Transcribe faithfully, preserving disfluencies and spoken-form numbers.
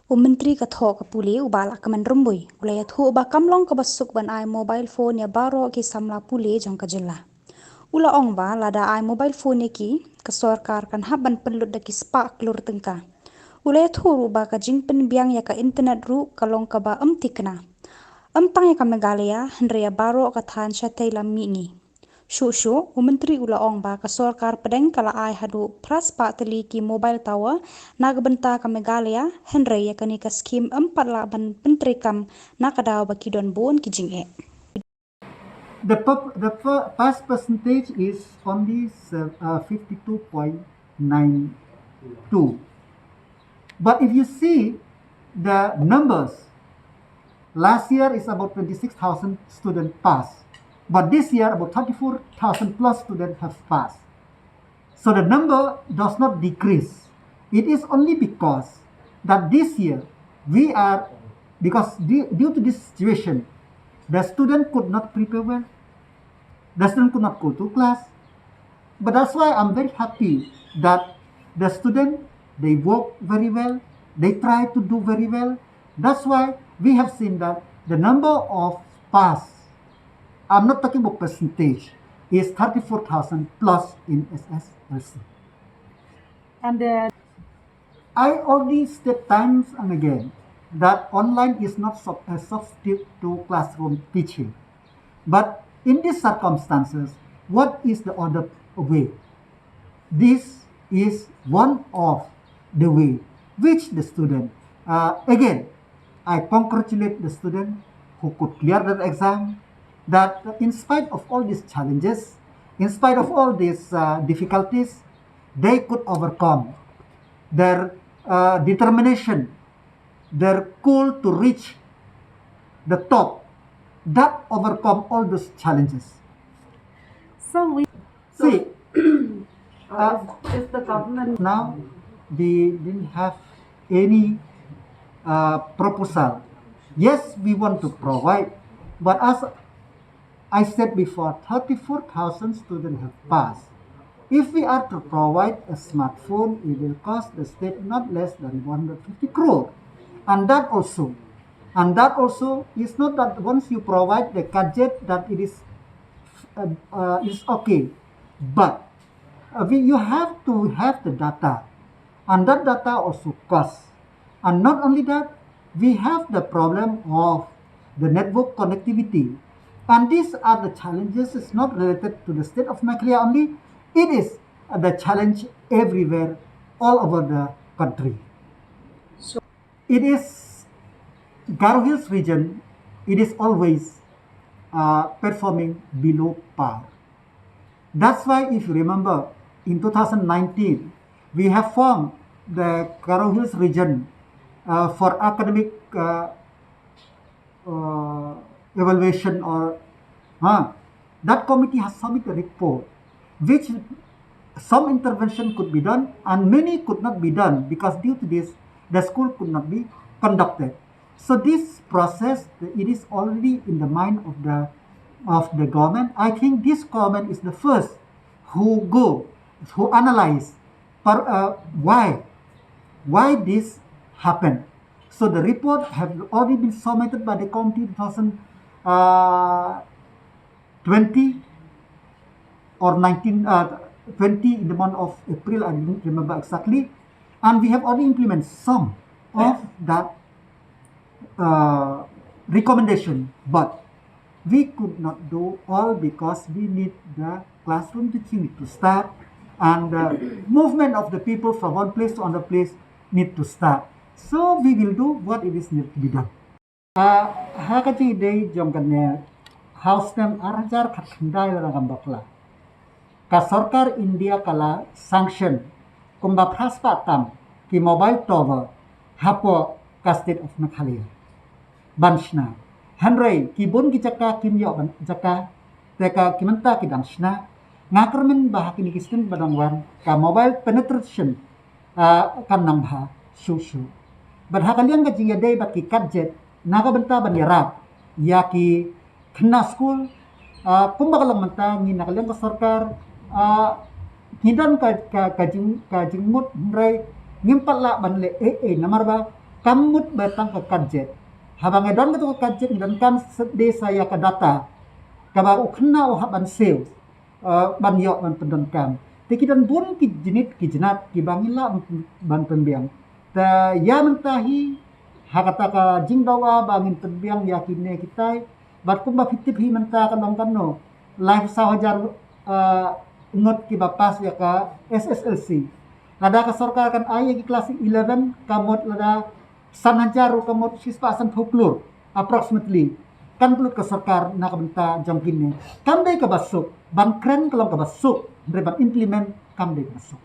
U Myntri ka thoh ka pule u Bah Lahkmen Rymbui u la ïathuh ba kam long kaba suk ban ai mobile phone ïa baroh ki samla pule jong ka jylla. U la ong ba lada ai mobile phone ïa ki, ka sorkar kan hap ban pynlut da ki spah klur tyngka. U la ïathuh ruh ba ka jingpynbiang ïa ka internet ruh ka long kaba ym thikna, ym tang ïa ka Meghalaya hynrei ïa baroh ka thaiñ shatei lam mihngi. Shuh shuh, u Myntri u la ong ba ka sorkar pdeng ka la ai haduh phra spah tylli ki mobile tower na ka bynta ka Meghalaya, hynrei ïa kane ka skhim ym pat lah ban pyntreikam na ka daw ba ki don bun ki jingeh. The, pop, the pa- pass percentage is only se- uh, fifty-two point nine two. But if you see the numbers, last year is about twenty-six thousand students passed. But this year, about thirty-four thousand plus students have passed. So the number does not decrease. It is only because that this year we are, because due, due to this situation, the student could not prepare well. The student could not go to class. But that's why I'm very happy that the student, they work very well, they try to do very well. That's why we have seen that the number of pass, I'm not talking about percentage, is thirty-four thousand plus in S S L C. And uh, I already state times and again that online is not sub- a substitute to classroom teaching. But in these circumstances, what is the other way? This is one of the way which the student, uh, again, I congratulate the student who could clear that exam, that in spite of all these challenges, in spite of all these uh, difficulties, they could overcome their uh, determination, their goal to reach the top, that overcome all those challenges. So we see uh, is the government now they didn't have any uh, proposal. Yes, we want to provide, but as I said before, thirty-four thousand students have passed. If we are to provide a smartphone, it will cost the state not less than one hundred fifty crore. And that also, and that also is not that once you provide the gadget that it is uh, uh, is okay, but uh, we, you have to have the data, and that data also costs. And not only that, we have the problem of the network connectivity. And these are the challenges, it's not related to the state of Meghalaya only, it is the challenge everywhere, all over the country. So it is Garo Hills region, it is always uh, performing below par. That's why, if you remember, in two thousand nineteen, we have formed the Garo Hills region uh, for academic uh, uh, evaluation or uh, that committee has submitted a report which some intervention could be done and many could not be done because due to this the school could not be conducted. So this process, it is already in the mind of the of the government. I think this government is the first who go who analyze per, uh, why why this happened. So the report have already been submitted by the committee two thousand twenty or nineteen, uh, twenty in the month of April, I don't remember exactly. And we have already implemented some of that uh, recommendation, but we could not do all because we need the classroom teaching to start and the movement of the people from one place to another place need to start. So we will do what it is need to be done. Uh, ha ka jingdei jong kane ha u snem ar hajar khatkhyndai lada ngam bakla, ka sorkar India ka la sanction kumba phra spah tam ki mobile tower hapoh ka state of Meghalaya ban shna. Hynrei ki bun ki jaka kim ïoh ban jaka, te ka ki mynta ki dang shna. Nga kyrmen ba ha kine ki snem ba dang wan ka mobile penetration uh, kan nang bha shuh shuh. Bad ha ka liang ka jingïadei bad ki gadget na ka bynta ban ïarap ïa ki khynnah skul, uh, kumba ka long mynta ngi na ka liang ka sorkar, uh, ngi don ka ka ka jing ka jingmut hynrei ngim pat lah ban leh ei ei namar ba kam mut ba tang ka card jet. Haba nga don ka tu ka card jet, nga donkam sdang sa ïa ka data kaba u khynnah u hap ban siew, eh, ban ïoh ban pyndonkam. Te ki don bun ki jinit ki jinat kiba ngi lah ban pynbiang. Te ïa mynta hi, ha kata ka jingdawa ba ngin pynbiang ïa kine kitai, bad kumba phi tip hi mynta ka long kano, laiphew saw hajar, eh, ngut kiba pass ïa ka S S L C. Lada ka sorkar kan ai ïa ki klas eleven, ka mut lada san hajar ruh ka mut shispah sanphew klur approximately. Kan pynlut ka sorkar na ka bynta jong kine. Kam dei kaba suk, ban kren ka long kaba suk, hynrei ban implement kam dei kaba suk.